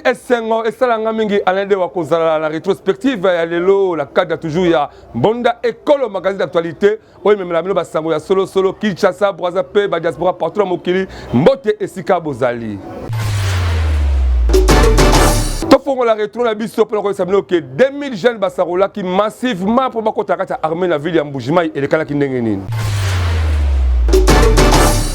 Esengo esala nga mingi Alain Dewa kozala na rétrospective ya lelo na cadre toujours ya Mbonda Ekolo magazine d'actualité oyo ememela bino basango ya solo solo Kinshasa, Brazza pe ba diaspora partout na mokili. Mbote esika bozali. Tofongola retro na biso mpona koyebisa bino ke 2000 jeunes basarolaki massivement mpo bakota kati ya armée na ville ya Mbujimayi. Elekalaki ndenge nini?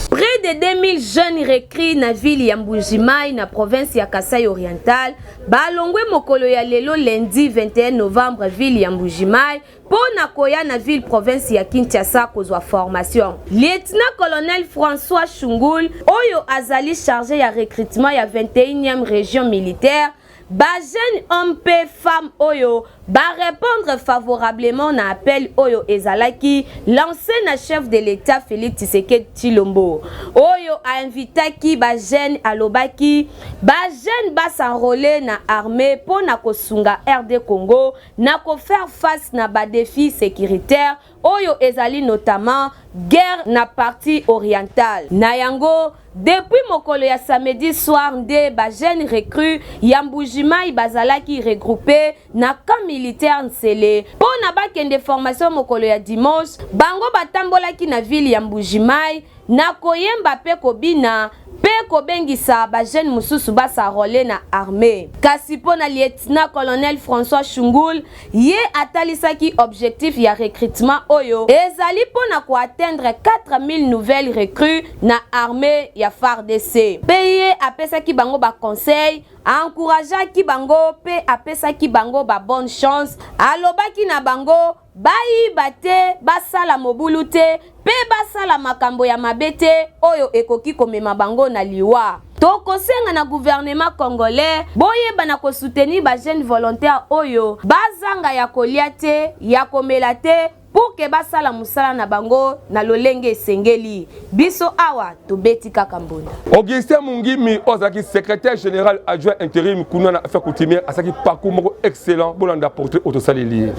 Près de 2000 jeunes recrues na ville ya Mbujimayi na province ya Kasai Oriental balongwe mokolo ya lelo lundi 21 novembre ville ya Mbujimayi mpo na koya na ville province ya Kinshasa kozwa formation. Lieutenant colonel François Shungul oyo azali chargé ya recrutement ya 21e region militaire, ba jeunes hommes mpe femmes oyo ba répondre favorablement na appel oyo ezalaki lancé na chef de l'État Félix Tshisekedi Tshilombo oyo a invitaki ba jeunes, alobaki ba jeunes ba s'enrôler na armée mpo na kosunga RD Congo na ko faire face na ba défis sécuritaires oyo ezali notamment guerre na partie orientale. Na yango, depuis mokolo ya samedi soir nde ba jeunes recrues ya Mbujimayi bazalaki regroupé na camp militaire Nsele mpo na bakende formation mokolo ya dimanche. Bango batambolaki na ville ya Mbujimayi na koyemba mpe kobina mpe kobengisa ba jeunes mosusu bas'enrôler na armée. Kasi mpo na lieutenant colonel François Shungul, ye atalisaki objectif ya recrutement oyo ezali mpo na koatteindre 4000 nouvelles recrues na armée ya FARDC. Mpe ye apesaki bango baconseil, encourageaki bango mpe apesaki bango ba bonne chance. Alobaki na bango bayiba te, basala mobulu te mpe basala makambo ya mabe te oyo ekoki komema bango na liwa. Tokosenga na gouvernement congolais boyeba na kosoutenir ba jeunes volontaires oyo bazanga ya kolia te, ya komela te, pour ke basala mosala na bango na lolenge esengeli. Biso awa tobeti kaka mbonda. Augustin Mungimi oyo azalaki secrétaire général adjoint intérim kuna na affaire coutumière asalaki parcours moko excellent. Bolanda portrait oyo tosaleli ye.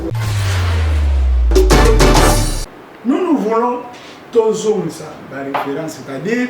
Nous, nous voulons tozongisa baréférence, c'est-à-dire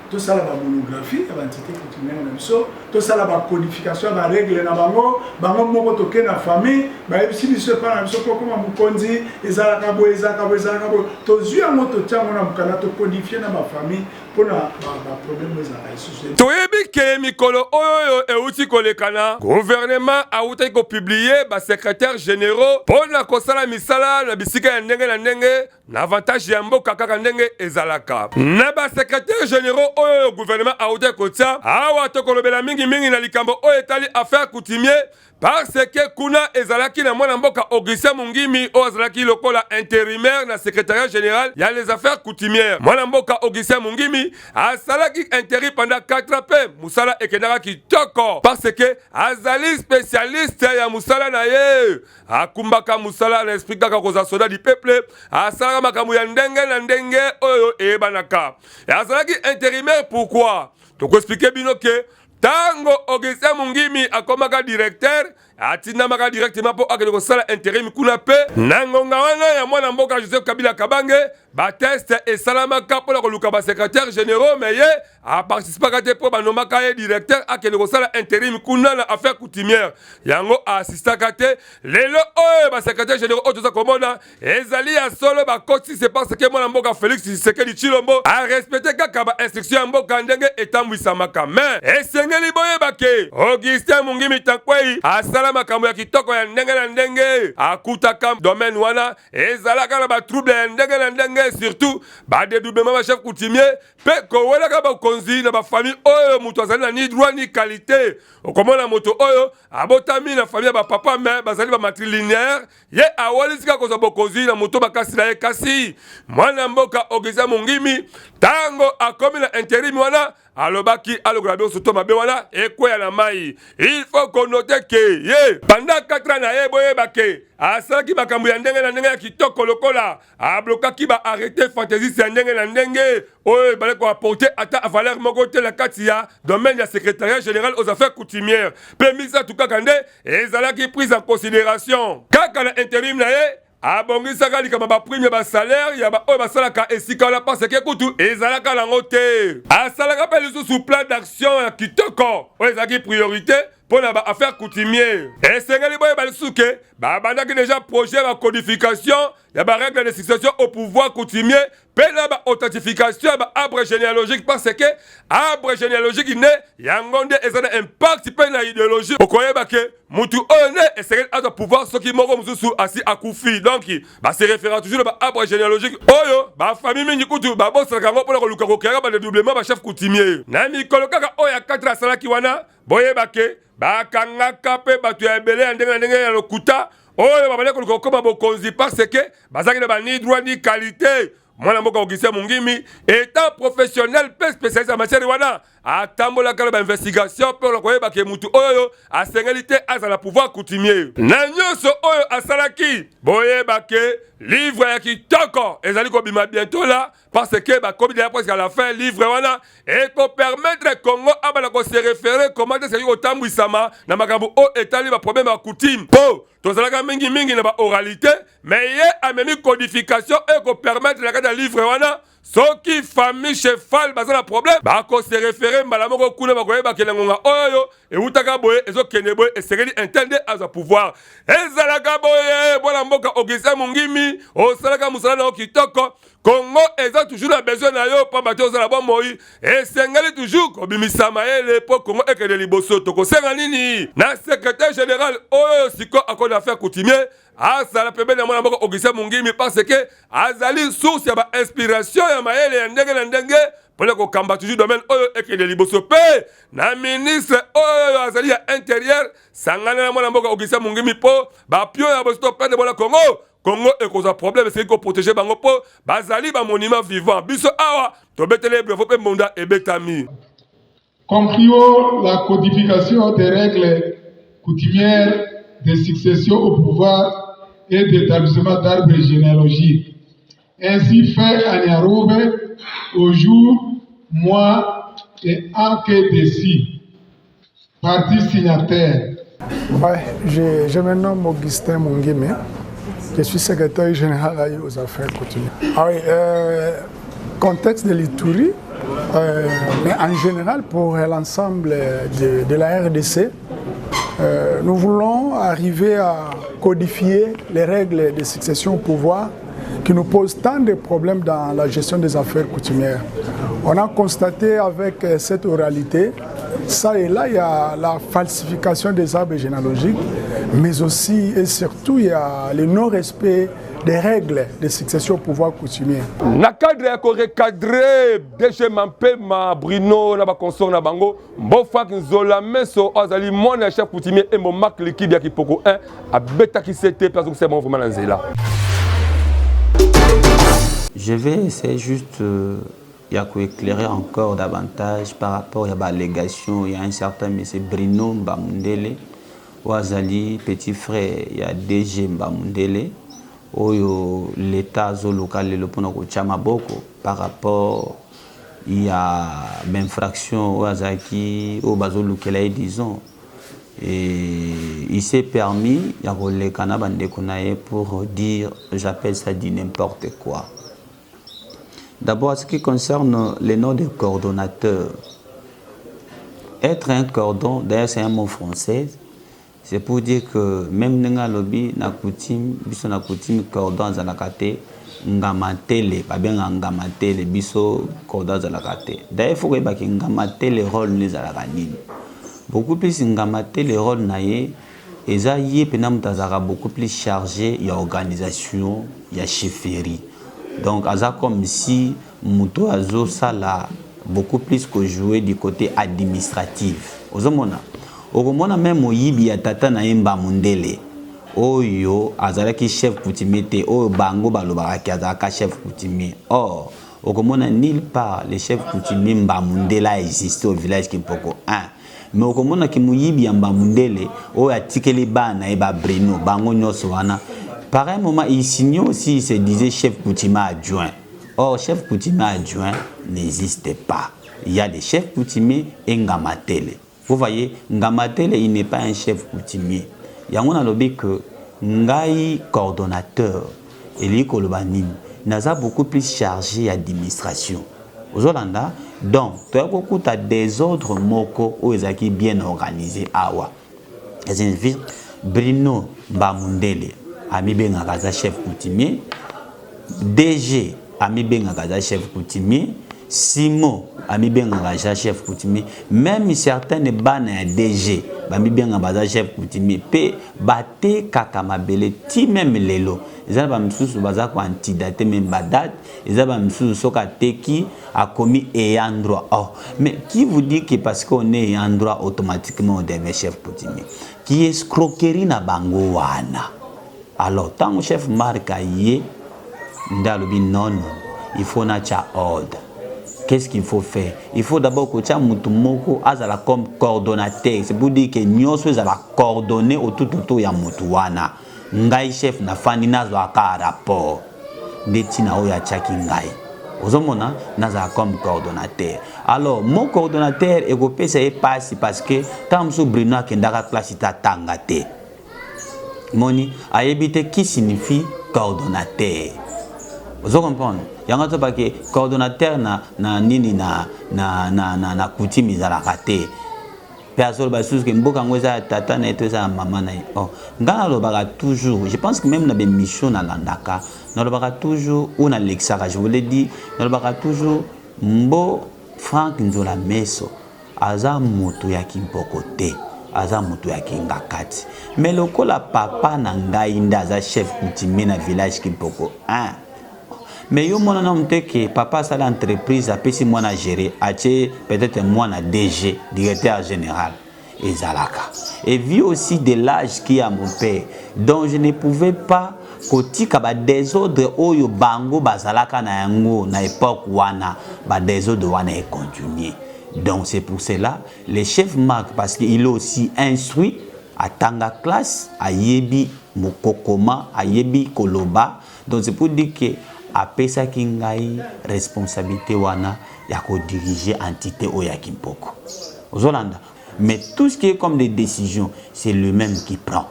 tosala bamonographie ya baentité coutumière na biso, tosala bacodification ya barègle na bango bango moko. Toke na famille, bayebisi biso epai na biso mpo okoma mokonzi ezalaka boye, ezalaka boye, ezalaka boye. Tozwi yango, totia yango na mokanda, tocodifie na bafamille mpona baproblème ezalaka lisusu. Toyebi ke mikolo oyo euti kolekana, gouvernement awutaki kopublier basecrétaire généraux mpo na kosala misala na bisika ya ndenge na ndenge na avantage ya mboka. Kaka ndenge ezalaka na basecrétaire généraux oyo gouvernement awutaki kotia awa, tokolobela mingimingi na likambo oyo etali affaire coutumier, parce que kuna ezalaki na mwana mboka Augustin Mungimi oyo azalaki lokola intérimaire na secrétariat général ya les affaires coutumières. Mwana mboka Augustin Mungimi asalaki intérim pendant 4 ans mpe mosala ekendaka kitoko, parce que azali spécialiste ya mosala na ye, akumbaka mosala na esprit kaka kozala soldat du peuple. Asalaka makambo ya ndenge na ndenge oyo eyebanaka. Azalaki intérimaire pourquoi? Tokoexpliquer bino ke ntango Augustin Mungimi akomaka directeur, atindamaka directement mpo akende kosala intérim kuna. Mpe na ngonga wana ya mwana mboka Joseph Kabila Kabange, batest esalamaka mpona koluka basecrétaire généraux, mais ye aparticipaka te mpo banomaka ye directeur akende kosala intérim kuna na affaire coutumière. Yango aassistaka te. Lelo oyo basecrétaire généraux oyo toza komona ezali ya solo bakoti, c'est parce que mwana mboka Félix Tshisekedi Tshilombo arespecte kaka bainstruction ya mboka ndenge etambwisamaka. Mais esengeli boyeba ke Augustin Mungimi Tankwei asala makambo ya kitoko ya ndenge na ndenge. Akutaka domaine wana ezalaka na batrouble ya ndenge na ndenge, surtout badedoublement bachef coutumier mpe kowelaka bakonzi na bafamille oyo moto azali na ni droit ni qualité. Okomona moto oyo abotami na famille ya bapapa, mais bazali bamatrilinéaire, ye awalisi kaka kozwa bokonzi na moto makasi na ye. Kasi mwana mboka Augustin Mongimi, ntango akomi na intérim wana, alobaki alokola biso to mabe wana ekweya na mai. Il faut konoter ke ye pendant 4 ans na ye, boyeba ke asalaki makambo ya ndenge na ndenge ya kitoko, lokola ablokaki baarrêté fantaisiste ya ndenge na ndenge oyo ebale koapporter ata valeur moko te na kati ya domaine ya secrétariat général aux affaires coutumières. Mpe misato kaka nde ezalaki prise en considération kaka na intérim na ye. Abongisaka likambo ya ba prime ya ba salaire ya ba oyo basalaka esika wana parce que kutu ezalaka nango te. Asalaka mpe lisusu plan d'action ya kitoko oyo ezalaki priorite mpo na ba affaires coutumier. Esengeli boyeba lisusu ke babandaki deja projet ya ba codification ya ba règles de succession au pouvoir coutumier mpe na ba authentification ya ba arbre généalogique parce que arbre généalogique nde yango nde eza na impact mpe na idéologie. Okoyeba ke mutu oyo nde esengeli azwa pouvoir soki moko mosusu asi akufi, donc ba se référera toujours na ba arbre généalogique oyo ba famille mingi kutu babosanaka yango mpona koluka kokeyaka ba dédoublement ba chef coutumier. Na mikolo kaka oyo ya 4 asalaki wana, boyeba ke bakangaka mpe bato ya ebele ya ndenge na ndenge ya lokuta oyo babandaki koluka kokoma bokonzi parce que bazalaki na ba ni droit ni qualité. Mwana mboka Augustin Mungimi étant professionnel mpe spécialiste ya matière wana atambolaka na bainvestigation mpe na koyeba ke mutu oyo asengeli te azala pouvoir coutumier. Na nyonso oyo asalaki, boyeba ke livre ya kitoko ezali kobima bientôt là parce que bakomi deja presque à la fin. Livre wana ekopermettre Congo abanda kose référer comment esengeli kotambwisama na makambo oyo etali baproblème ya coutume, mpo tozalaka mingimingi na baoralité, mais ye amemi codification ekopermettre na kati ya livre wana, soki famille chefale baza na problème, bakose référer mbala moko kuna, bakoyeba kele ngonga oyo ewutaka boye, ezokende boye, esengeli un tel nde azwa pouvoir. Ezalaka boye. Bwana mboka Augustin Mungimi, osalaka mosala na yo kitoko. Congo eza toujours na besoin na yo, pamba te ozala bomoi. Esengeli toujours kobimisa mayele mpo Congo ekende liboso. Tokosenga nini na secrétaire général oyo siko akona affaire coutumier? Azala pembeni ya mwana mboka Augustin Mungimi parce que azali source ya bainspiration ya mayele ya ndenge na ndenge mpona kokamba toujours domaine oyo ekende liboso. Mpe na ministre oyo azali ya intérieur, sangana na mwana mboka Augustin Mungimi mpo bapion ya boso toperde bona Congo, Congo ekozwa problème. Esengeli koprotéger bango mpo bazali bamonument vivant. Biso awa tobeteli bravo mpe mbonda ebetami. Concluons la codification des règles coutumières de succession au pouvoir et d'établissement d'arbres généalogiques. Ainsi fait à Niaroube au jour, mois et an que dessus. Partie signataire. Ouais, je me nomme Augustin Mungime. Je suis secrétaire général aux affaires coutumières. Ah oui, contexte de l'Ituri, mais en général pour l'ensemble de la RDC, nous voulons arriver à codifier les règles de succession au pouvoir qui nous posent tant de problèmes dans la gestion des affaires coutumières. On a constaté avec cette oralité, ça et là, il y a la falsification des arbres généalogiques, mais aussi et surtout, il y a le non-respect des règles de succession au pouvoir coutumier. Na cadre ya korecadrer DG Mampema Bruno na baconsort na bango, Mbofak Nzola Meso oyo azali mwana ya chef coutumier Embo Mak Likidi ya Kipoko 1 abetaki sete mpe azongisa bango vraiment na nzela. Je vais essayer juste ya koéclairer encore davantage par rapport ya baallégation ya un certain monsieur Bruno Mbamundele, oyo azali petit frère ya DG Mbamundele, oyo l'État azoluka lelo mpona kotia maboko par rapport ya bainfraction oyo azalaki, oyo bazolukela ye, disons. Et il s'est permis ya koleka na bandeko na ye pour dire, j'appelle ça du n'importe quoi. D'abord, en ce qui concerne le nom de coordonnateur, être un cordon, d'ailleurs c'est un mot français, c'est pour dire que même ndenge alobi na coutume, biso na coutume cordon azalaka te, ngama tele, babengaka ngama tele, biso cordon azalaka te. D'ailleurs, faut koyebaki ngama tele rôle nde ezalaka nini. Beaucoup plus ngama tele rôle na ye eza ye mpena moto azalaka beaucoup plus chargé ya organisation ya chefferie. Donc aza comme si moto azosala beaucoup plus kojouer du côté administratif. Ozomona, okomona même moyibi ya tata na ye Mbamundele oyo azalaki chef coutumier te, oyo bango balobakaki azalaka chef coutumier. Or okomona nulle part le chef coutumier Mbamundele a existé au village Kimpoko 1, mais okomonaki moyibi ya Mbamundele oyo atikeli bana ye babrino bango nyonso wana. Par un moment, il signait aussi, il se disait chef coutumier adjoint. Or chef coutumier adjoint n'existe pas. Il y a des chefs coutumiers et ngamatele. Vous voyez, ngamatele, il n'est pas un chef coutumier. Yango nalobi que Ngai coordonnateur elingi koloba nini? Naza beaucoup plus charge ya administration. Ozolanda? Donc toya kokuta desordre moko oyo ezalaki bien organise awa. Signifie Bruno Mbamundele amibengaka aza chef coutumier, DG amibengaka aza chef coutumier, Simon amibengaka aza chef coutumier, meme certaines bana ya DG bamibengaka baza chef coutumier pe batekaka mabele ti meme lelo. Eza na ba misusu baza ko antidate meme ba date, eza ba misusu soki ateki akomi ayant droit. Oh, mais qui vous dit que parce qu'on est ayant droit automatiquement on devient chef coutumier? Ki escroquerie na bango wana. Alors tango chef Marc aye nde alobi non non, il faut natia ordre. Qu'est-ce qu'il faut faire? Il faut d'abord kotia mutu moko azala comme coordonnateur, c'est pour dire que nyonso ezala coordonné autour autour ya mutu wana. Ngai chef nafandi nazwa ka rapport nde ntina oyo atiaki ngai ozomona nazala comme coordonnateur. Alors mon coordonnateur ekopesa ye pasi parce que ntango mosusu Bruno akendaka classe te, atanga te, moni ayebi te qui signifie coordonnateur. Ozo comprendre yango to bake coordonnateur na, na nini na, na, na, na, na coutume ezalaka te. Pe azoloba lisusu ke mboka yango eza ya tata na ye to eza ya mama na ye. Oh, nga nalobaka toujours, je pense que même na bemission nalandaka, nalobaka toujours ou nalekisaka, je voulais dire, nalobaka toujours mbo Frank Nzola Meso aza moto ya Kimpoko te, aza moto ya Kingakati. Mais lokola papa na ngai nde aza chef coutumier na village Kimpoko 1, mais yo mwana nanu te ke papa asali entreprise apesi mwana gérer, atie peut-être mwana DG, directeur général, ezalaka. Et vu aussi de l'âge qui a mon père, donc je ne pouvais pas kotika ba désordre oyo bango bazalaka na yango na époque wana, ba désordre wana e continuer. Donc c'est pour cela le chef Marc, parce qu'il est aussi instruit, atanga classe, ayebi mokokoma, ayebi koloba. Donc c'est pour dire que apesaki ngai responsabilité wana ya ko diriger entité oyo ya Kimpoko. Ozolanda? Mais tout ce qui est comme des décisions, c'est lui-même qui prend.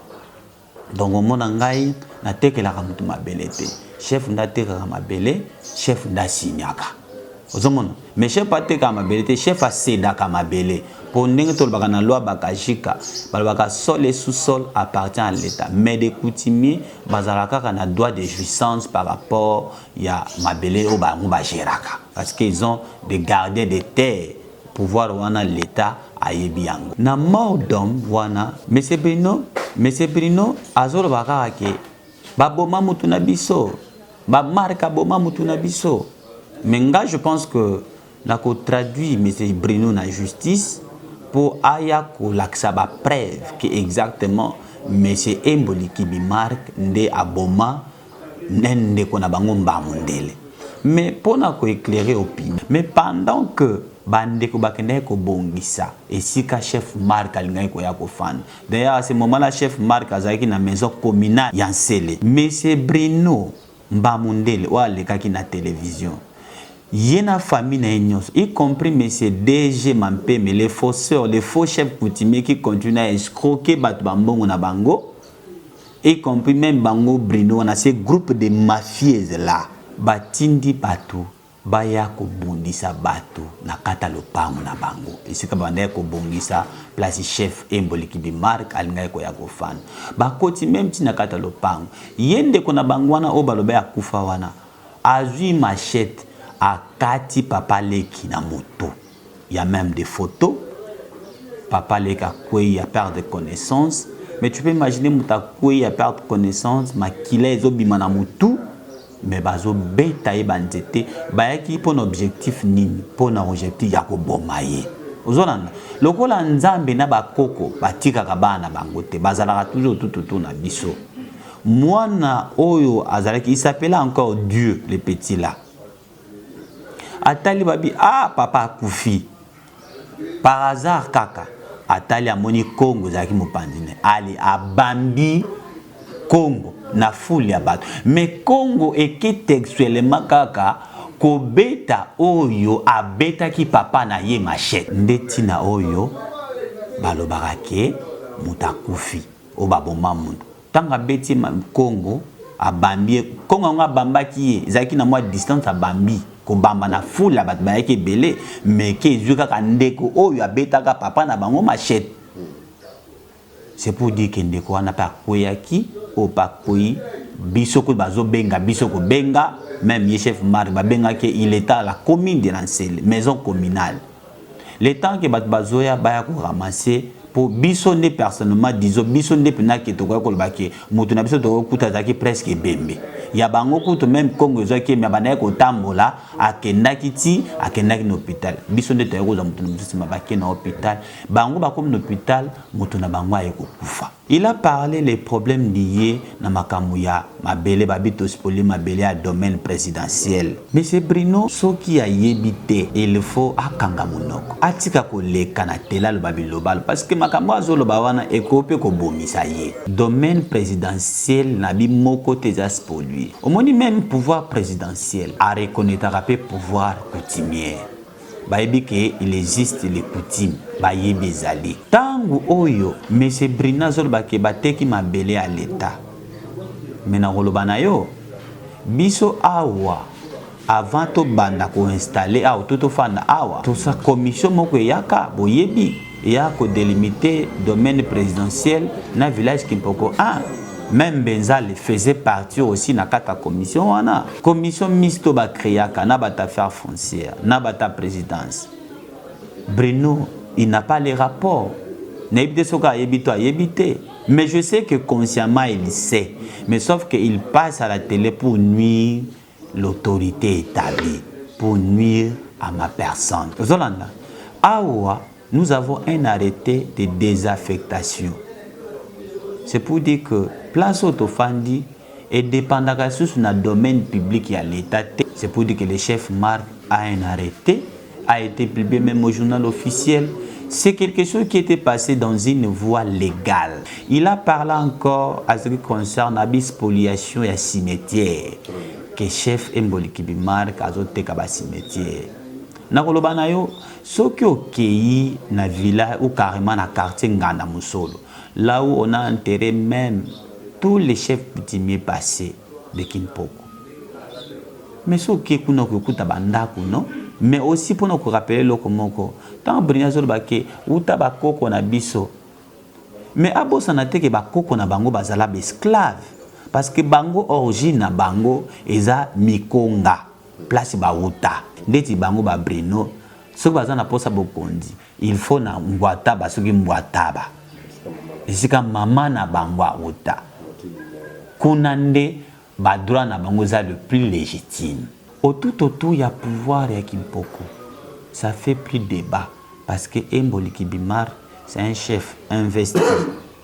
Donc omona ngai natekelaka mutu mabele te. Chef nde atekaka mabele, chef nde asignaka. Ozomona? Mais chef atekaka mabele te, chef asedaka mabele. Po ndenge tolobaka na loi Bakajika, balobaka sol et sous-sol appartient à l'État. Mais des coutumiers bazala kaka na droit de jouissance par rapport ya mabele oyo bango bagéraka. Parce qu'ils ont des gardiens de terre, pouvoir wana l'État ayebi yango. Na mort d'homme wana, Monsieur Bruno, Monsieur Bruno azoloba kaka ke baboma mutu na biso, ba marque aboma mutu na biso. Mais nga je pense que nako traduire Monsieur Bruno na justice pour aya kolakisa ba preuve que exactement Monsieur Emboli Kibi Marc nde aboma ndeko na bango Mbamundele. Mais pona ko éclairer opinion, mais pendant que bandeko bakendaki kobongisa esika chef Marc alingaki koya kofanda. D'ailleurs à ce moment-là chef Marc azalaki na maison communale ya Nsele. Monsieur Bruno Mbamundele oyo alekaki na télévision, ye na famille na ye nyonso, y compris monsieur DG Mampeme, les fausseurs, les faux chefs coutumiers qui continuent à escroquer bato ba mbongo na bango, y compris même bango Bruno wana, ces groupes de mafieux là batindi bato baya kobundisa bato na kata lopango na bango esika bandaki kobongisa place chef Emboli Kibi Marc alingaki koya kofanda. Bakoti même ti na kata lopango, ye ndeko na bango wana oyo baloba ya kufa wana azwi machette akati papa leki na moto. Il y a même des photos. Papa leki akwei ya perte de connaissance. Mais tu peux imaginer moto akwei ya perte de connaissance, makila ezobima na motu, mais bazobeta ye banzete. Bayaki mpona objectif nini? Mpona objectif ya koboma ye. Ozolanda lokola Nzambe na bakoko batikaka bana bango te, bazalaka toujours tout autour na biso. Mwana oyo azalaki, il s'appelait encore Dieu, le petit là. Atali babi, ah papa akufi. Par hasard kaka atali amoni Congo ezalaki mopanzi ne. Ali abambi Congo na foule ya bato. Mais Congo eke textuellement kaka kobeta oyo abetaki papa na ye machette. Nde tina oyo balobaka ke moto akufi oyo baboma moto. Ntango abeti ye kongo, abambi ye kongo yango, abambaki ye, ezalaki na mwa distance, abambi kobamba na foule ya bato bayaki ebele, mais ke ezwi kaka ndeko oyo abetaka papa na bango machette. C'est pour dire que ndeko wana mpe akweyaki, oyo mpe akwei. Biso kutu bazobenga biso kobenga même ye chef Marc babengaki, il était à la commune de Lansele, maison communale. Le temps que bato bazoya baya koramasser, po biso nde personnellement, disons biso nde mpena ke tokoki koloba ke moto na biso tokoki kuta azalaki presque ebembe ya bango kutu, même Kongo ezwaki ye, me abandaki kotambola, akendaki ti akendaki na hôpital. Biso nde toyaki kozwa moto na biso nsima bake na hôpital. Bango bakomi na hôpital, moto na bango aye kokufa. Il a parlé les problèmes liés na makambo ya mabele, babi tospolier mabele ya domaine présidentiel. Monsieur Bruno, soki ayebi te, il faut akanga monoko, atika koleka na tele aloba bilobalo, parce que makambo azoloba wana ekoki mpe kobomisa ye. Domaine présidentiel na bi moko te eza spolié. Omoni, même pouvoir présidentiel areconnaîtraka mpe pouvoir coutumière. Bayebi ke il existe les coutumes, bayebi ezali. Ntango oyo monsieur Bruno azoloba ke bateki mabele ya leta, me na koloba na yo, biso awa, avant tobanda koinstaller awa to tofanda awa, tosa commission moko eyaka, boyebi, eya kodélimiter domaine présidentiel na village Kimpoko 1. Même Benzale faisait partie aussi na kati ya commission wana, commission mixte oyo bacréaka na bato affaire foncière na bato ya présidence. Bruno, il n'a pas les rapports. Nayebi te soki ayebi to ayebi te, mais je sais que consciemment il sait, mais sauf que il passe à la télé pour nuire l'autorité établie, pour nuire à ma personne. Ozolanda awa, nous avons un arrêté de désaffectation. C'est pour dire que place oyo tofandi edépendaka lisusu na domaine public ya l'État te. C'est pour dire que le chef Marc a un arrêté, a été publié même au journal officiel. C'est quelque chose qui était passé dans une voie légale. Il a parlé encore à ce qui concerne la spoliation ya cimetière, que chef Emboliki Marc azoteka bacimetière. Nakoloba na yo, soki okei na village ou carrément na quartier Nganda Mosolo, là où on a enterré même tous les chefs coutumiers passés de Kimpoko, mais soki okei kuna, okokuta bandako non. Mais aussi mpona korappeler eloko moko, ntango Bruno azoloba ke uta bakoko na biso, mais abosana te ke bakoko na bango bazala baesclave, parce que bango origine na bango eza mikonga, place bauta. Ndeti bango baBruno, soki baza na mposa bokonzi, il faut na Ngwataba, soki Mbwataba, esika mama na bango auta, kuna nde badroit na bango eza le plus légitime. Tout autour ya pouvoir ya Kimpoko, ça fait plus débat, parce que Emboliki Bimar, c'est un chef investi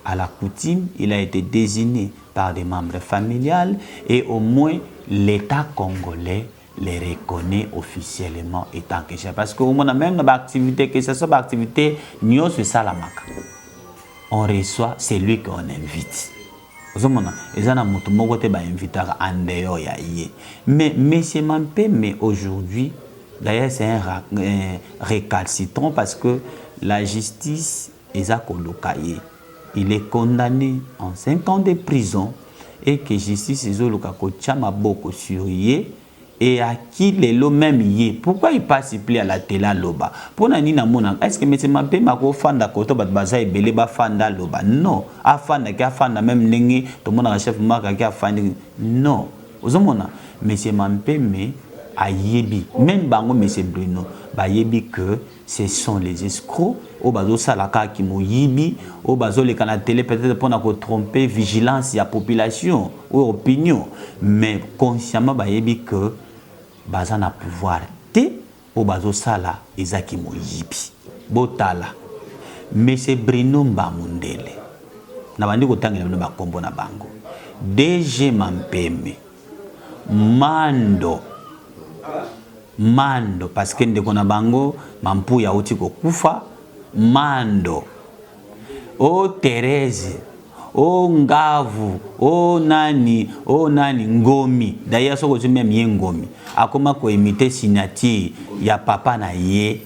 à la coutume, il a été désigné par des membres familiales et au moins l'État congolais les reconnaît officiellement étant que chef. Parce que au moins même dans l'activité, que ce soit l'activité nyonso esalamaka, on reçoit celui qu'on invite. Ozomona, eza na moto moko te bainvitaka en dehors ya ye. Mais monsieur Mampeme aujourd'hui, d'ailleurs c'est un récalcitrant, parce que la justice eza koluka ye. Il est condamné en 5 ans de prison et que justice ezoluka kotia maboko sur ye. Et aki lelo même ye, pourquoi il passe plus à la télé aloba? Mpona nini amonaka? Est ce que monsieur Mampema akofanda koto bato baza ebele bafanda aloba? Non, afandaki, afanda même ndenge tomonaka chef Marc aki afandi. Non, ozomona, monsieur Mampeme ayebi, même bango monsieur Bruno bayebi que ce sont les escrocs oyo bazosala kaka moyibi, oyo bazoleka na télé peut-être mpona kotromper vigilance ya population oyo opinion, mais consciemment bayebi que baza na pouvoir te. Oyo bazosala ezaki moyibi. Botala monsieur Bruno Mbamundele, na bandi kotangela bino bakombo na bango: DG Mampeme, Mando Mando, parce que ndeko na bango Mampuya auti kokufa, Mando o Therese o Ngavu o nani o nani Ngomi. D'ailleurs soki ozwi même ye Ngomi, akoma koimiter signature ya papa na ye,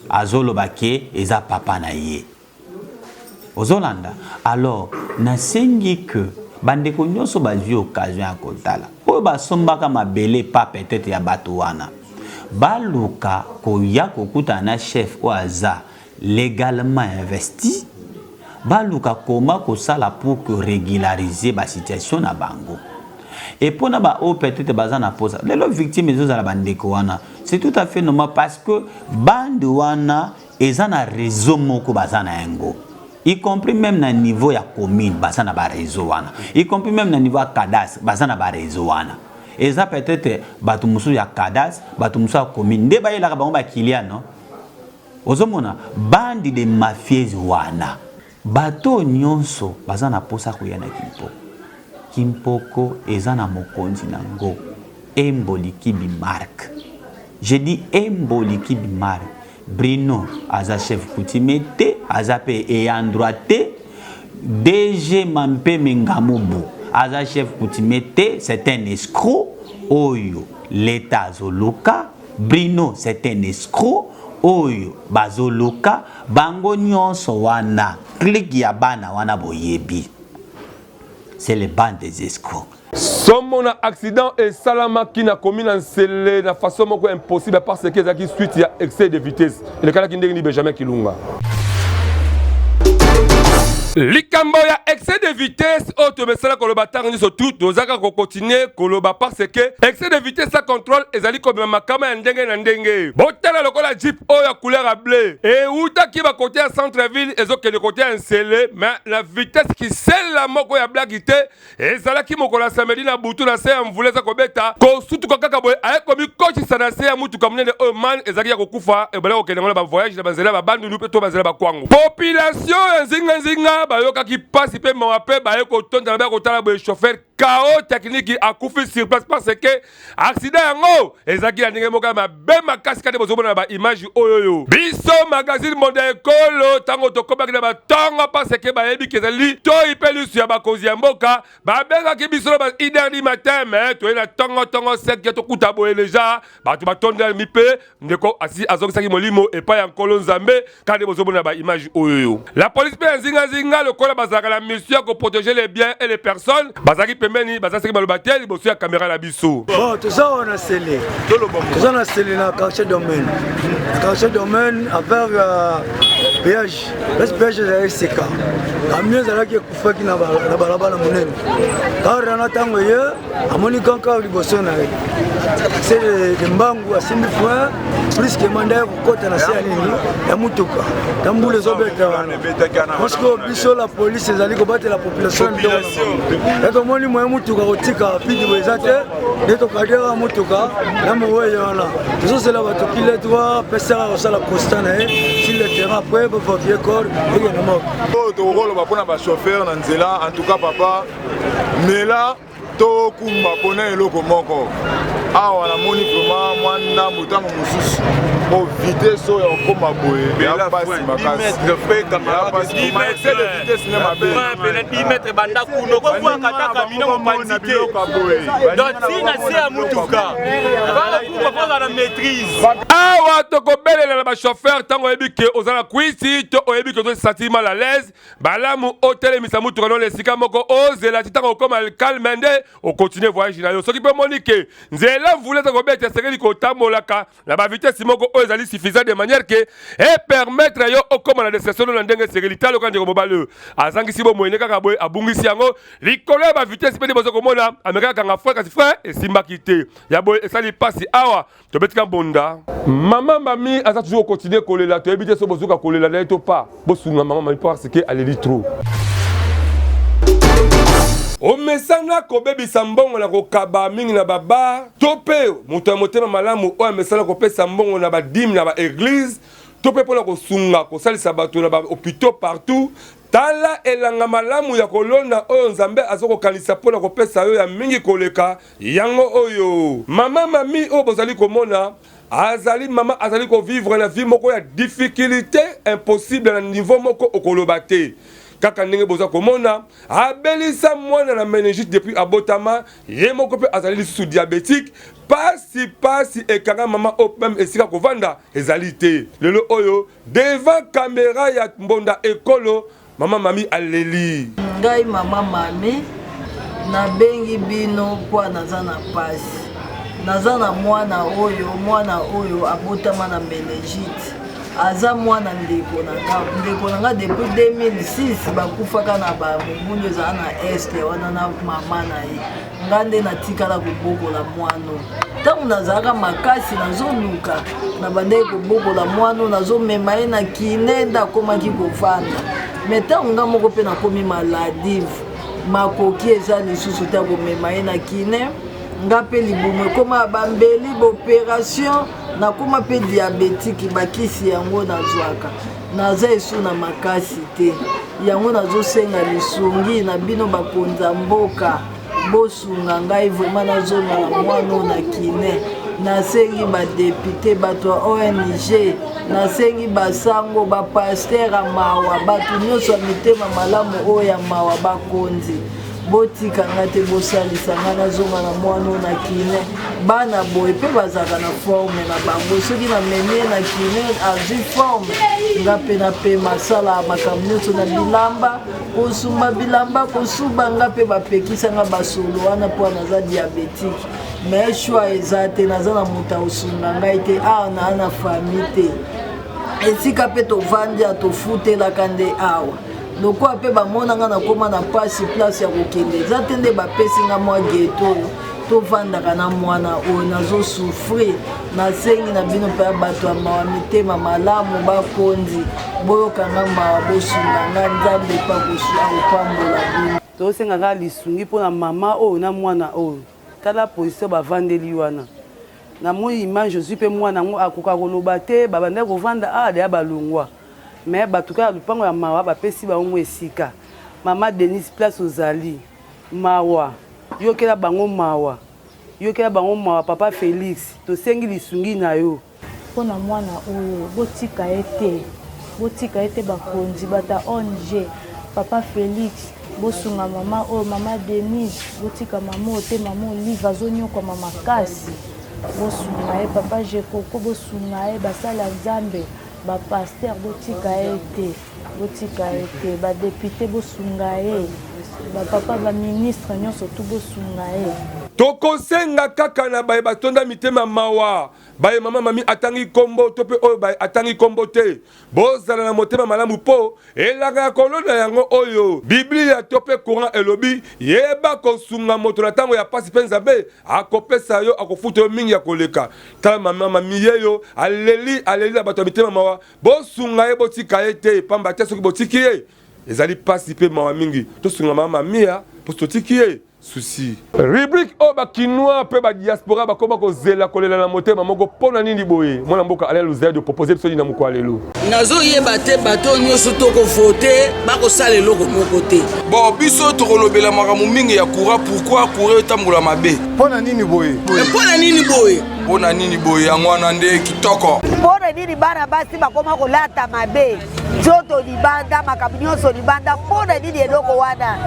azoloba ke eza papa na ye. Ozolanda? Alors nasengi que Bandeko nyonso bazwi occasion ya kotala oyo basombaka mabele pa peut-être ya bato wana, baluka koya kokutana na chef oyo aza legalement investi, baluka koma kosala pour que régulariser ba situation na bango. Et pona ba oyo peut-être baza na posa lelo victime ezozala bandeko wana, c'est tout à fait normal parce que bande wana eza na réseau moko baza na yango, y compris même na niveau ya commune baza na ba réseau wana, y compris même na niveau ya cadastre baza na ba réseau wana. Eza peut-être bato mosusu ya cadastre, bato mosusu ya commune nde bayelaka bango bakilia no. Ozomona bande de mafieuses wana, bato nyonso baza na posa koya na Kimpoko. Kimpoko eza na mokonzi nango Embolikibi Mark. Je dis Embolikibi Mark. Bruno aza chef coutumier te, aza pe ayant droit te. DG Mampeme Ngamubu aza chef coutumier te, c'est un escroc oyo l'État azoluka. Bruno c'est un escroc oyo bazoluka. Bango nyonso wana clique ya bana wana boyebi, c'est le bande des escrocs. Somo na accident esalamaki na commune ya Nsele na façon moko impossible parce que ezalaki suite ya excès de vitesse. Elekalaki ndenge ni Benjamin Kilunga. Likambo ya excès de vitesse oyo tomesala koloba ntango nyonso tu, tozalaka kokontinue koloba parce que excès de vitesse sans contrôle ezali komema makama ya ndenge na ndenge. Botala lokola jeep oyo ya couleur ya bleu eutaki bakote ya centre ville ezokende kote ya Nsele, mais na vitesse kisela moko ya blaki te. Ezalaki mokolo ya samedi na butu, na se ya mvula eza kobeta, kosutuka kaka boye aye komikotisa na se ya mutuka monene oyo man ezalaki ya kokufa, ebandaki kokende yango na bavoyage na banzela ya babandundu mpe to banzela ya bakwango. Population ya nzinganzinga bayokaki mpasi mpe mawa mpe baye kotonda na baya kotala boye chauffeur KO technique akufi sur place parce que accident yango ezalaki na ndenge moko ya mabe makasi kati bozomona na baimage oyo. Oyo biso magazine Monde ya Ekolo, ntango tokomaki na batongo parce que bayebi ke ezali toi mpe lisu ya bakonzi ya mboka, babengaki biso na ba 1 heure du matin, mais toye na tongo tongo 5, tokuta boye deja bato batondami mpe ndeko asi azongisaki molimo epai ya Nkolo Nzambe kaka nde bozomona baimage oyo. La police mpe ya nzingazinga, lokola bazalaka na mission ya koprotéger les biens et les personnes, bazalaki pembeni, bazasaki baloba te liboso ya kamera na biso. Bon, toza awa na Sele, toza na Sele na quartier Domaine, quartier Domaine avec péage. Place péage ezalaki seka, camion ezalaki ekufaki na balabala monene. Kar wana ntango ye amoni kanka liboso na ye se de mbangu, asimbi frein plus que manda ya kokɔta na se ya nini ya mutuka ta mbula ezobeta wana, parce que biso la police ezali kobatela population na ya tomoni moye mutuka kotika pidi boye eza te, nde tokadiaka mutuka na moweye wana. Tozozela bato kile droit pesaka kosala constat na ye sur le terrain, après bavakue corps ekende moko. Oyo tokoloba mpona bachauffeur na nzela, en tout cas papa, mela tokumba mpona eloko moko awa namoni vraiment mwa ndambo. Ntango mosusu po vitesse oyo okóma boye ya pasi makasi, excès de vitesse nde mabe. 10 mètres banda kuno kokwaka ata kamino mopanzi te, donc ntina se ya mutuka bakokumba mpo na maîtrise. Awa tokobelela na bachauffeur, ntango oyebi ke oza na kwisi to oyebi ke ozosentir mal à l'aise, balamu otelemisa mutuka no na esika moko, ozela ti ntango okóma calme nde okontinue voyage na yo. Soki mpe omoni ke nzela mvula eza kobeta, esengeli kotambolaka na bavitesse moko oyo ezali suffisant de manière ke epermettre yo okóma na destination no na ndenge esengeli. Tala oka ndeko mobali oyo azangisi bomoi ne kaka boye, abungisi yango likolo ya bavitesse mpe nde boza komona amekaka kanga frein, kasi frein esimbaki te. Ya boye esali mpasi. Awa tobetika mbonda, mama Mami aza toujours kocontinue kolela. Toyebi te so bozoka kolela na ye to pa bosunga mama Mami parce que aleli trop. Omesana kobebisa mbongo na kokaba mingi na babar, to mpe moto ya motema malamu oyo amesana kopesa mbongo na badîmes na baéglise, to mpe mpona kosunga kosalisa bato na bahôpitaux partout, tala elanga malamu ya kolona oyo Nzambe aza kokanisa mpona kopesa yo ya mingi koleka yango oyo. Mama Mami oyo bozali komona azali mama azali kovivre na vie moko ya difficulté impossible na niveau moko okoloba te. Kaka ndenge boza komona, abelisa mwana na méningite depuis abotama, ye moko mpe azali lisusu diabétique. Pasi pasi ekanga mama oyo, même esika kovanda ezali te. Lelo oyo devant caméra ya Mbonda Ekolo, mama Mami aleli. Ngai mama Mami. Nabengi bino mpo naza na pasi. Naza na mwana oyo, mwana oyo abotama na meningite. Aza mwana ndeko na nga, ndeko na nga depuis 2006 bakufaka na ba mobulu ezala na est wana na mama na ye. Nga nde natikala kobokola mwana oyo. Ntango nazalaka makasi nazoluka, nabandaki kobokola mwana oyo, nazomema ye na kine nde akomaki kovanda. Mais ntango nga moko mpe nakomi maladive, makoki eza lisusu te ya komema ye na kine. Nga mpe libumu ekoma ya bambeli, baoperation, nakoma mpe diabetike, bakisi yango nazwaka. Naza esu na makasi te, yango nazosenga lisungi na bino bakonzi ya mboka, bosunga ngai vraiment nazonga na mwana oyo na kine. Nasengi ba depute, bato ya ONG, nasengi basango, ba pasteur ya mawa, bato nyonso ya mitema malamu oyo ya mawa, bakonzi, botika nga te, bosalisa nga nazonga na mwana oyo na kine. Bana boye mpe bazalaka na forme na bango, soki namemi ye na kine azwi forme, nga mpe napema, asala makambo nyonso na bilamba, kosumba bilamba, kosuba, nga mpe bapekisa nga basolo wana mpo naza diabetike. Mais choix eza te, naza na moto akosunga ngai te, awa naa na famille te, esika mpe tovandi ya tofutelaka nde awa. Lokola mpe bamona nga nakoma na pasi, place ya kokende eza te, nde bapesi nga mwa ghetto oyo tovandaka na mwana oyo, nazosouffrir. Nasengi na bino mpe ya bato ya mawa, mitema malamu, bakonzi, boyoka nga mawa, bosunga nga, Nzambe mpe akopambola bino. Tosenga kaka lisungi mpo na mama oyo na mwana oyo. Tala position bavandeli wana. Namoni image ozwi mpe mwana yango akoka koloba te, babandaki kovanda awa deya balongwa. Mais bato kaka lupango ya mawa bapesi bango mwa esika. Mama Denise place ozali mawa, yokela bango mawa, yokela bango mawa papa Felix, tosengi lisungi na yo. Mpo na mwana oyo botika ye te, botika ye te bakonzi, bato ya ONG, papa Felix bosunga mama oyo, mama Denise botika mama oyo te, mama Olive azonyokwama makasi, bosunga ye, papa Jekoko bosunga ye, basali ya Nzambe, ba pasteur botika ye te, botika ye te, ba depute bosunga ye, ba papa ba ministre nyonso tu bosunga ye. Tokosenga kaka na baye batonda mitema mawa, baye mama Mami atangi kombo to pe oyo baye atangi kombo te, bozala na motema malamu po elaka ya kolona yango oyo Biblia to pe Coran elobi, yeba kosunga moto na tango ya pasi pe Nzambe akopesa yo, akofuta yo mingi ya koleka. Tala mama Mami yeyo aleli, aleli na bato ya mitema mawa, bosunga ye, botika ye te, pamba te soki botiki ye ezali pasi pe mawa mingi. Tosunga mama Mamia po totiki ye souci. Rubrique oyo ba kinois pe ba diaspora bakoma kozela kolela na motema moko pona nini boye? Mwana mboka Alain Luzayadi o proposer biso nini na mokolo ya lelo? Nazo yeba te bato oyo nyoso toko vote bako sala eloko moko te. Bon biso tokolobela makambo mingi ya courant pourquoi courant etambola mabe. Pona nini boye? Pona nini boye? Pona nini boye yango wana nde kitoko. Pona nini bana basi bakoma kolata mabe? Nzoto libanda, makambo nyonso libanda, mpo na nini eloko wana?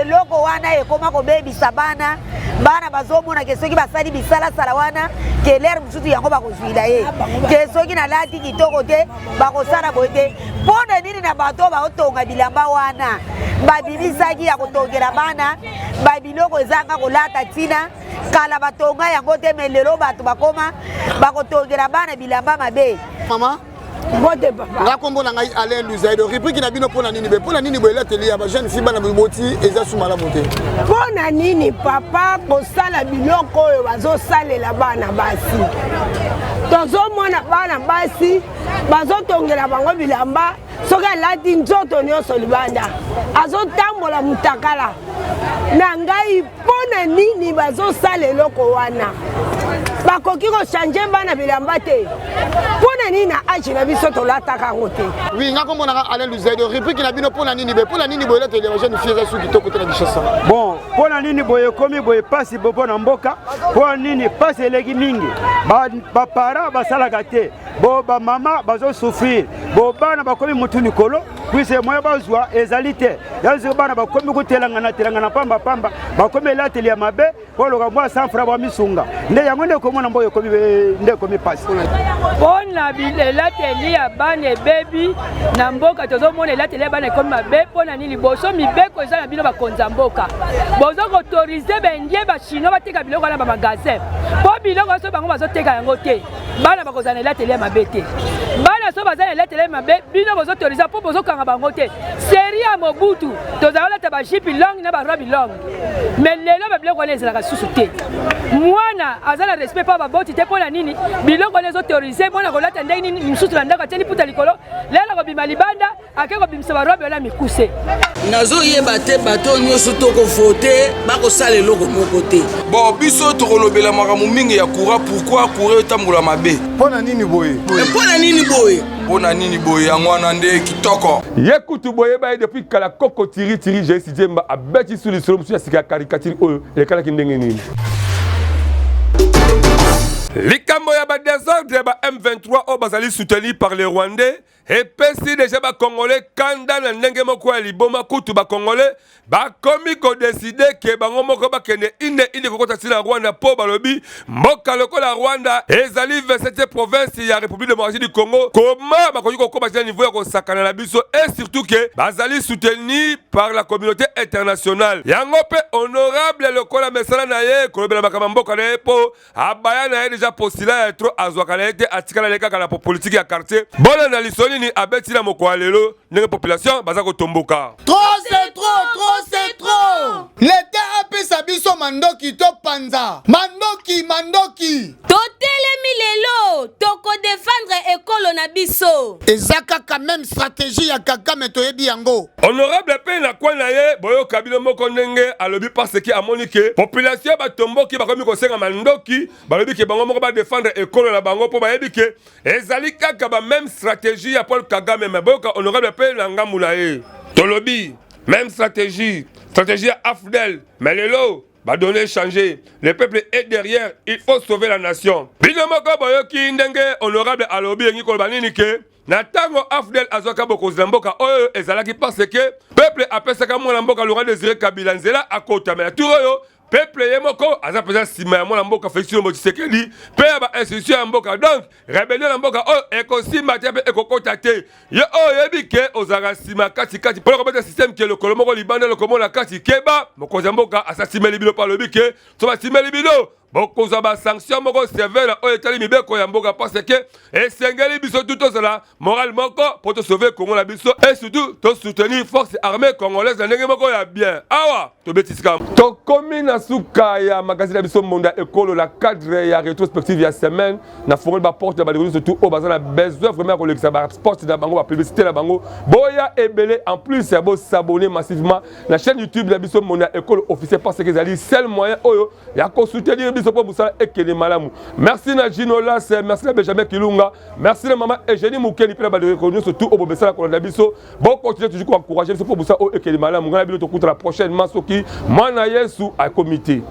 Eloko wana ekoma kobebisa bana. Bana bazomona ke soki basali bisalasala wana ke lere mosusu yango bakozwila ye, ke soki nalati kitoko te bakosala boye te. Mpo na nini na bato oyo baotonga bilamba wana babimisaki ya kotongela bana babiloko ezanga kolata ntina? Kala batonga yango te, me lelo bato bakoma bakotongela bana bilamba mabe. Mama Mbote papa. Nga kombo na ngai Alain Luzaido. Rubrique na bino pona nini be? Pona nini boye elateli ya ba jeune fille bana boboti eza su malamu te? Pona nini papa kosala biloko oyo bazosalela bana basi? Tozomona bana basi bazotongela bango bilamba soki alati nzoto nyonso libanda azotambola mutakala na ngai. Mpo na nini bazosala eloko wana? Bakoki kochange bana bilamba te? Mpo na nini na age na biso tolataka yango te? Oui, nga kombo na nga Alain Luzaido. Rubrique na bino mpo na nini be? Mpo na nini boye elateli ya ba jeune fille eza su kitoko te na Kinshasa? Bon, mpo na nini boye ekomi boye pasi mpo na mboka? Mpo nini pasi eleki mingi? Ba, ba parents basalaka te, bo ba mama bazo souffrir, bo bana bakomi mutu likolo. Puisque moyen bazwa ezali te. Yango bana bakomi kotelangana telangana pamba pamba, bakomi elateli ya mabe mpo oloka mwa 100 francs bamisunga. Nde yango nde ekomona mboka ekomi nde ekomi pasi. Mpo na elateli ya bana ebebi na mboka, tozomona elateli ya bana ekomi mabe. Mpo na nini? Liboso mibeko eza na bino bakonzi ya mboka, bozo koautorize baindien bachinois bateka biloko wana bamagasin, mpo biloko nyonso bango bazoteka yango te. Bana bakozala na elateli ya mabe te. Bana so baza na elateli ya mabe, bino bozoautorize mpo bozokanga bango te. Serie ya Mobutu tozala kolata bajipi longue na barobe longue, mais lelo babiloko wana ezalaka susu te. Mwana aza na respect mpo baboti te. Mpo na nini biloko wana ezoautorize mwana kolata ndenge nini mosusu na ndako, atie liputa likolo, lelo akobima libanda ake kobimisa barobe wana mikuse. Nazoyeba te bato nyonso tokovote bakosala eloko moko te. Bon, biso tokolobela makambo mingi ya courant. Pourquoi courant etambola mabe? Mpo na nini boye? Mpo na nini boye? Mpo na nini boye? Yango wana nde kitoko. Ye kutu boyeba ye depuis kala koko tiri tiri Jayce Djemba abeti su lisolo mosusu ya sika ya caricature oyo elekanaki ndenge nini. Likambo ya ba desordre ya ba M23 oyo bazali soutenu par les Rwandais epesi deja ba Congolais kanda na ndenge moko ya liboma. Kutu ba Congolais bakomi kodeside ke bango moko bakende ine ine kokota ntina Rwanda, mpo balobi mboka lokola Rwanda ezali 27e province ya République démocratique du Congo, koma bakoki kokoma tina niveau ya kosakana na biso, et surtout ke bazali soutenu par la communauté internationale. Yango mpe honorable lokola mesala na ye kolobela makambo ya mboka na ye, mpo abaya na ye deja postula ya trop azwaka na ye te, atikala na ye kaka na politike ya quartier. Bolanda lisolo nini abeti na mokolo ya lelo, ndenge population baza kotomboka. Trop c'est trop, trop c'est trop. L'État apesa biso mandoki topanza. Mandoki, mandoki. Totelemi lelo, tokodefendre ekolo na biso. Eza kaka meme stratégie ya Kagame, toyebi yango. Honorable mpe na coin na ye, boyoka bino moko ndenge alobi, parce que amoni ke population batomboki, bakomi kosenga mandoki, balobi ke bango moko badefendre ekolo na bango, mpo bayebi ke ezali kaka ba même stratégie ya Paul Kagame. Mais boyoka honorable mpe na ngambu na ye, tolobi même stratégie, stratégie ya AFDL, mais lelo badonnées changé, le peuple est derrière, il faut sauver la nation. Bino moko boyoki ndenge honorable alobi, elingi koloba nini? Ke na ntango AFDL azwaka bokonzi na mboka oyo, ezalaki parce que peuple apesaka mwana mboka Laurent Désiré Kabila nzela akota. Mais na tour oyo, peuple ye moko aza mpenza nsima ya mwana mboka Félix Tshilombo Tshisekedi mpe ya bainstitution ya mboka. Donc rébellion na mboka oyo ekosimba te mpe ekokota te. Ye oyo oyebi ke ozalaka nsima katikati mpona kobeta système ke lokolo moko libanda, lokolo moko na kati, keba, mokonzi ya mboka asasimeli bino mpo alobi ke so basimeli bino, bokozwa basanction moko sévère oyo etali mibeko ya mboka, parce que esengeli biso tu tozala moral moko mpo tosauve Congo na biso et surtout tosoutenir force armée congolaise na ndenge moko ya bien. Awa tobeti sika, tokomi na suka ya magazine na biso Monda Ekolo, la cadre ya rétrospective ya semaine. Na fongoli baporte na bandeko nyonso tu oyo baza na besoin vraiment ya kolekisa basport na bango, bapublicité na bango, boya ebele. En plus ya bosabonner massivement na chaîne YouTube na biso Monda Ekolo officiel, parce que ezali seul moyen oyo ya kosoutenir biso mpo mosala ekende malamu. Merci na Gino Las, merci na Benjamin Kilunga, merci na mama Eugénie Mukeli mpe na bandeko nyonso tu oyo bomesala kolanda biso. Bokontinue toujours koencourage biso mpo mosala oyo ekende malamu. Ngai na bino tokutana prochainement soki mwana Yesu akomi te.